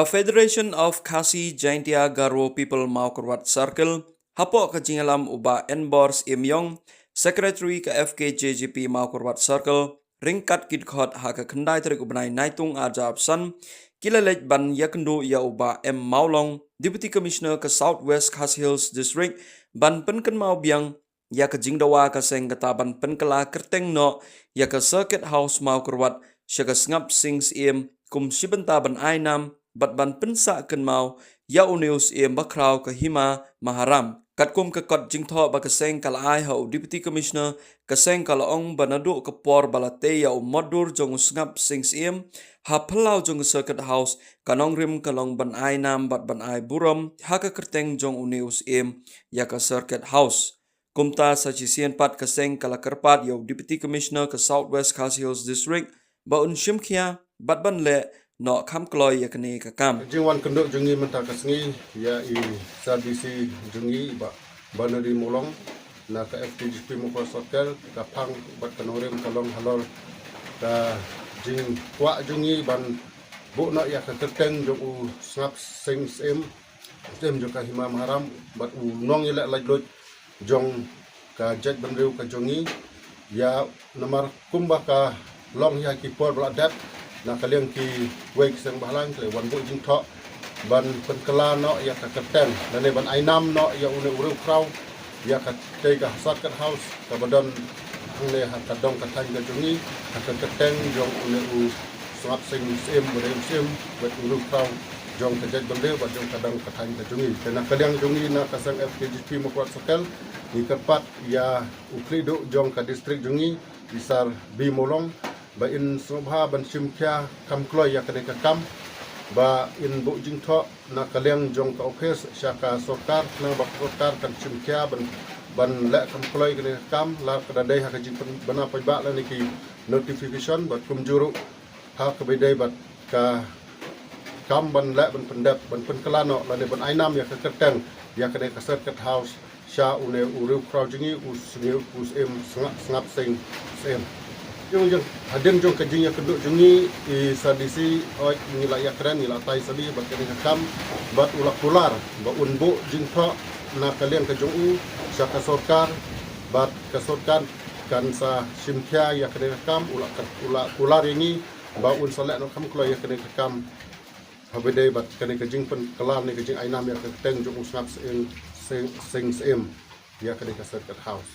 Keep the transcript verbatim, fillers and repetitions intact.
Ka Federation of Khasi Jaintia Garo People Mawkyrwat Circle, hapoh ka jingïalam u Bah Enbor Syiemiong, Secretary ka F K J G P Mawkyrwat Circle, ryngkat ki dkhot ha ka khyndai tarik u bnai Naitung arhajar arphew san, ki la leit ban ïakynduh ïa u Bah M Mawlong, Deputy Commissioner ka South West Khasi Hills District, ban pynkynmaw biang ïa ka jingdawa ka seng kata ban pynkylla kyrteng noh ïa ka Circuit House Mawkyrwat sha ka Sngap Sing Syiem kum shi bynta ban ai nam bad ban pynsah kynmaw ïa une u syiem bakhraw ka Hima Maharam. Katkum ka kot jingthoh ba ka seng ka la ai ha u Deputy Commissioner, ka seng ka la ong ba naduh ka por ba la tei ïa u mot dur jong u Sngap Sing Syiem ha phyllaw jong ka Circuit House, ka nongrim ka long ban ai nam bad ban ai burom ha ka kyrteng jong une u syiem ïa ka Circuit House. Kumta sa shisien pat ka seng ka la kyrpad ïa u Deputy Commissioner ka South West Khasi Hills District ba un shim khia bad ban leh noh kham kloi ïa kane ka kam. Jingwan kynduh jong ngi mynta ka sngi ïa i S R D C jong ngi, Bah Bernard Mawlong, na ka F K J G P Mawkyrwat Circle, ka phang bad ka nongrim ka long halor ka jingkwah jong ngi ban buh noh ïa ka kyrteng jong u Sngap Sing Syiem, Syiem jong ka Hima Maharam, bad u nongïaleh laitluid jong ka jaitbynriew ka jong ngi. Ïa namar kumba ka long ïa ki por ba la dep, na ka liang kiwei ki seng bhalang ki la wan buh jingthoh ban pynkylla noh ïa ka kyrteng lane ban ai nam noh ïa une u riewkhraw ïa katei ka Circuit House kaba don hangne ha ka dong ka thaiñ ka jong ngi, ha ka kyrteng jong une u Sngap Sing Syiem, ba dei u syiem bad u riewkhraw jong ka jaitbynriew bad jong ka dong ka thaiñ ka jong ngi. Te na ka liang jong ngi na ka seng F K J G P Mawkyrwat Circle, ngi kyrpad ïa u khlieh duh jong ka district jong ngi, i Sir B Mawlong, ba in sngewbha ban shim khia kham kloi ïa kane ka kam, ba in buh jingthoh na ka liang jong ka office sha ka sorkar, khnang ba ka sorkar kan shim khia ban, ban leh kham kloi kane ka kam, la ka da dei ha ka jingpynbna paidbah lane ki notification, bad kumjuh ruh ha kaba ïadei bad ka kam ban leh ban pyndep, ban pynkylla noh lane ban ai nam ïa ka kyrteng ïa kane ka Circuit House sha une u riewkhraw jong ngi, u syiem, u syiem Sngap, Sngap Sing Syiem. Jong, jong, hadien jong ka jingïakynduh jong ngi, i S R D C, oi, ngi la ïakren, ngi la tai sabi bad kane ka kam, bad u la kular ba un buh jingthoh na ka liang ka jong u sha ka sorkar, bad ka sorkar kan sa shim khia ïa kane ka kam, u la, u la kular ïa ngi ba un sa leh noh kham kloi ïa kane ka kam, haba ïadei bad kane ka jingpynkylla ne ka jingai nam ïa ka kyrteng jong u Sngap Sing, Sing, Sing Syiem ïa kane ka Circuit House.